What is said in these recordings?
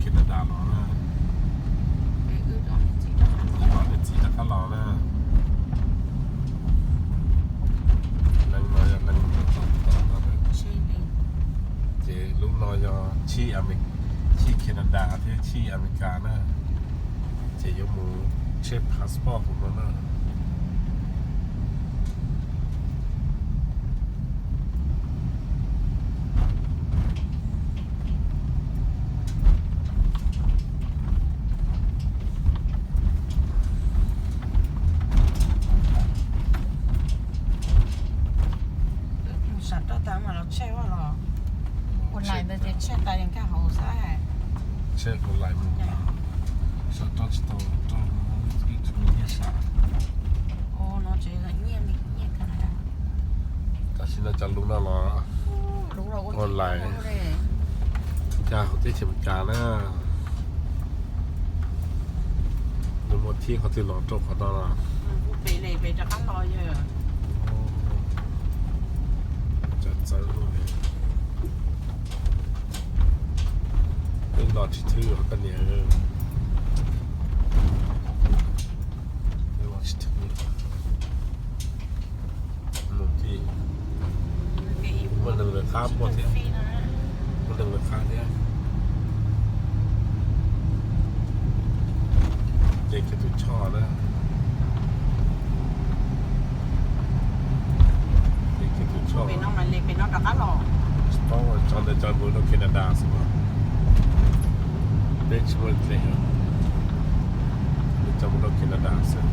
Canada los na. Ces ob niam txiv rov qab los na. Leej no yog leej tau tau no na. Ces lub no yog tshij Ame-, tshij Canada thiab tshij Amelikas na. Ces yuav mus check passport kuv no na. Mus sam roj tas mas los tsheb ua los, ua lais ntawd ces tsheb tas nkag hauv xwb. Tsheb ua lais mus, sam roj tsis tau, roj ib txhia nyiaj sam. Ua no tsev nyiaj, nyiaj Canada. Tam sim no cov lus no los ua lais nkag hauv teb chaws Amelikas na. Nws muaj thib qhov twg los rau qhov no los. Txawv txawv li. Twb los tsis thwb os koj niam. Twb los tsis thwb. Mus thiab. Muaj neeg lawv qab muaj thiab. Muaj neeg lawv qab thiab. Ces kiag tus choj na. Ces kiag tus choj. Tsis paub, cov ntawd cov mus rau Canada xwb mas. Peb tsis muaj dlej, cov mus rau Canada xwb.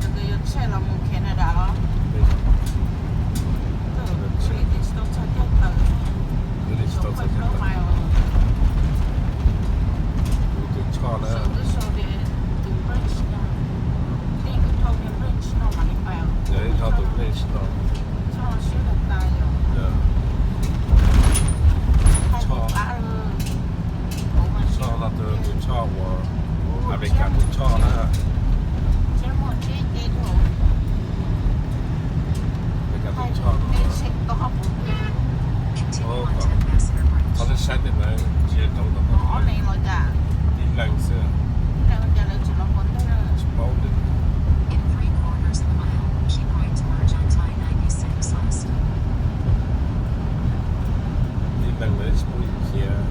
Tus yuav tsheb los mus Canada los? Tus choj na. Yog ib dhau tus bridge no. Choj no tus, tus choj uas Amelikas tus choj na. Amelikas tus choj no. Qhov saib saib tej ntawd tsis yog rau tom no. Tib leeg xwb. Tsis paub li. Tib leeg lawv tsis pub khiav.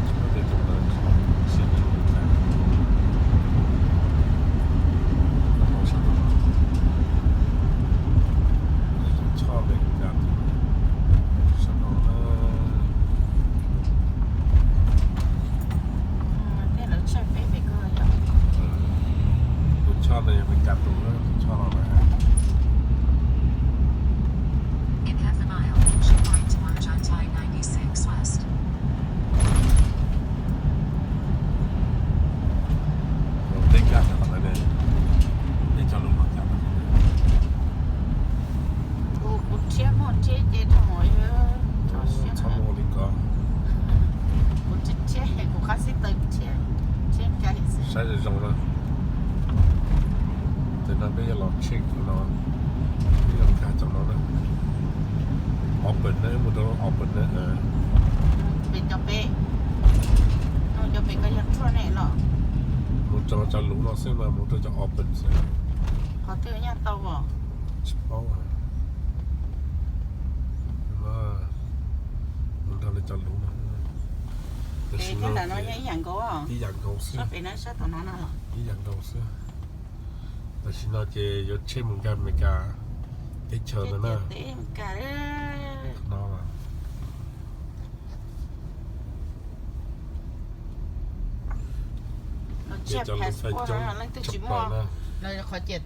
Tsis pub tej tus ntawd siv li mus tag. Tus choj Amelikas sab no na. Tus choj no yog Amelikas tus, tus choj no na. Tej kab qhov ntawd ne, nej cov lus no cas. Kuv, kuv rhiab muaj rhiab ces rau hauv, txhob ua li ko. Kuv tsis rhiab, kuv qab xib taws rhiab, rhiab ncaim xwb. Saib zoo zoo na. Tam no peb yuav los check no, yuav nkag cov no na. Open na, mus rau open na. Pem cov pem, no cov pem ko yog roj ne los? Mus rau cov lus no xwb mas, mus rau cov open xwb. Qhov twg nyob tau os? Tsis paub. Mus nrog lawv cov lus no. Tam sim no ces ib yam nkaus xwb. Ib yam nkaus xwb. Tam sim no ces yuav check mus nkag Amelikas teb chaws ntawd na. No. Ces cov lus txhais coob tshaj plaws na. Qhov ciam